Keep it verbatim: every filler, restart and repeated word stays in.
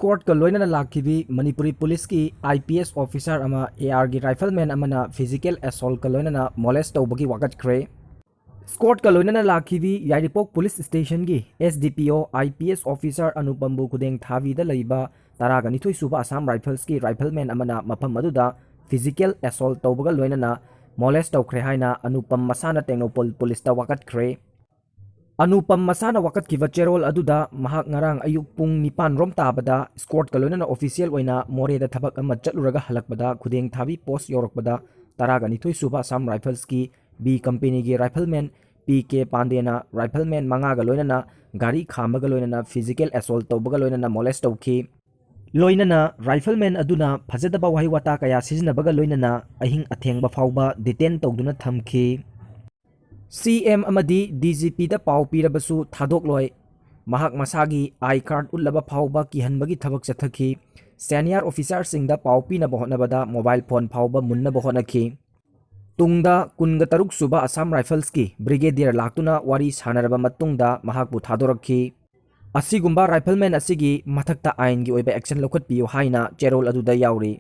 Escortꯀ ꯂꯣꯏꯅꯅ ꯂꯥꯛꯈꯤꯕꯤ ꯃꯅꯤꯄꯨꯔꯤ ꯄꯨꯂꯤꯁꯀꯤ IPS officer ꯑꯃ ARꯒꯤ rifleman ꯑꯃꯅ physical assaultꯀ ꯂꯣꯏꯅꯅ molest ꯇꯧꯕꯒꯤ ꯋꯥꯀꯠꯈ꯭ꯔꯦ꯫ Escortꯀ ꯂꯣꯏꯅꯅ ꯂꯥꯛꯈꯤꯕꯤ ꯌꯥꯏꯔꯤꯄꯣꯛ ꯄꯨꯂꯤꯁ ꯁ꯭ꯇꯦꯁꯟꯒꯤ SDPO IPS officer ꯑꯅꯨꯄꯝꯕꯨ ꯈꯨꯗꯦꯡ ꯊꯥꯕꯤꯗ ꯂꯩꯕ ꯇꯔꯥꯒ ꯅꯤꯊꯣꯏ ꯁꯨꯕ ꯑꯁꯥꯝ ꯔꯥꯏꯐꯜꯁꯀꯤ rifleman ꯑꯃꯅ ꯃꯐꯝ ꯑꯗꯨꯗ physical assault ꯇꯧꯕꯒ ꯂꯣꯏꯅꯅ molest ꯇꯧꯈ꯭ꯔꯦ ꯍꯥꯏꯅ ꯑꯅꯨꯄꯝ ꯃꯁꯥꯅ ꯇꯦꯡꯅꯧꯄꯜ ꯄꯨꯂꯤꯁꯇ ꯋꯥꯀꯠꯈ꯭ꯔꯦ꯫ ꯑꯅꯨꯄꯝ ꯃꯁꯥꯅ ꯋꯥꯀꯠꯈꯤꯕ ꯆꯦꯔꯣꯜ ꯑꯗꯨꯗ ꯃꯍꯥꯛ ꯉꯔꯥꯡ ꯑꯌꯨꯛ ꯄꯨꯡ ꯅꯤꯄꯥꯟ ꯔꯣꯝ ꯇꯥꯕꯗ Escortꯀ ꯂꯣꯏꯅꯅ official ꯑꯣꯏꯅ ꯃꯣꯔꯦꯗ ꯊꯕꯛ ꯑꯃ ꯆꯠꯂꯨꯔꯒ ꯍꯜꯂꯛꯄꯗ ꯈꯨꯗꯦꯡ ꯊꯥꯕꯤ post ꯌꯧꯔꯛꯄꯗ ꯇꯔꯥꯒ ꯅꯤꯊꯣꯏ ꯁꯨꯕ Assam ꯔꯥꯏꯐꯜꯁꯀꯤ B companyꯒꯤ rifleman P K ꯄꯥꯟꯗꯦꯅ rifleman ꯃꯉꯥꯒ ꯂꯣꯏꯅꯅ ꯒꯥꯔꯤ ꯈꯥꯝꯕꯒ ꯂꯣꯏꯅꯅ physical assault ꯇꯧꯕꯒ ꯂꯣꯏꯅꯅ molest ꯇꯧꯈꯤ꯫ ꯂꯣꯏꯅꯅ rifleman ꯑꯗꯨꯅ ꯐꯖꯗꯕ ꯋꯥꯍꯩ ꯋꯥꯇꯥ ꯀꯌꯥ ꯁꯤꯖꯤꯟꯅꯕꯒ ꯂꯣꯏꯅꯅ ꯑꯍꯤꯡ ꯑꯊꯦꯡꯕ ꯐꯥꯎꯕ detain ꯇꯧꯗꯨꯅ ꯊꯝꯈꯤ꯫ CM ꯑꯃꯗꯤ DGPꯗ ꯄꯥꯎ ꯄꯤꯔꯕꯁꯨ ꯊꯥꯗꯣꯛꯂꯣꯏ꯫ ꯃꯍꯥꯛ ꯃꯁꯥꯒꯤ I card ꯎꯠꯂꯕ ꯐꯥꯎꯕ ꯀꯤꯍꯟꯕꯒꯤ ꯊꯕꯛ ꯆꯠꯊꯈꯤ꯫ Senior officerꯁꯤꯡꯗ ꯄꯥꯎ ꯄꯤꯅꯕ ꯍꯣꯠꯅꯕꯗ mobile phone ꯐꯥꯎꯕ ꯃꯨꯟꯅꯕ ꯍꯣꯠꯅꯈꯤ꯫ ꯇꯨꯡꯗ ꯀꯨꯟꯒ ꯇꯔꯨꯛ ꯁꯨꯕ ꯑꯁꯥꯝ ꯔꯥꯏꯐꯜꯁꯀꯤ brigadier ꯂꯥꯛꯇꯨꯅ ꯋꯥꯔꯤ ꯁꯥꯟꯅꯔꯕ ꯃꯇꯨꯡꯗ ꯃꯍꯥꯛꯄꯨ ꯊꯥꯗꯣꯔꯛꯈꯤ꯫ ꯑꯁꯤꯒꯨꯝꯕ rifleman ꯑꯁꯤꯒꯤ ꯃꯊꯛꯇ ꯑꯥꯏꯟꯒꯤ ꯑꯣꯏꯕ action ꯂꯧꯈꯠꯄꯤꯌꯨ ꯍꯥꯏꯅ ꯆꯦꯔꯣꯜ ꯑꯗꯨꯗ ꯌꯥꯎꯔꯤ꯫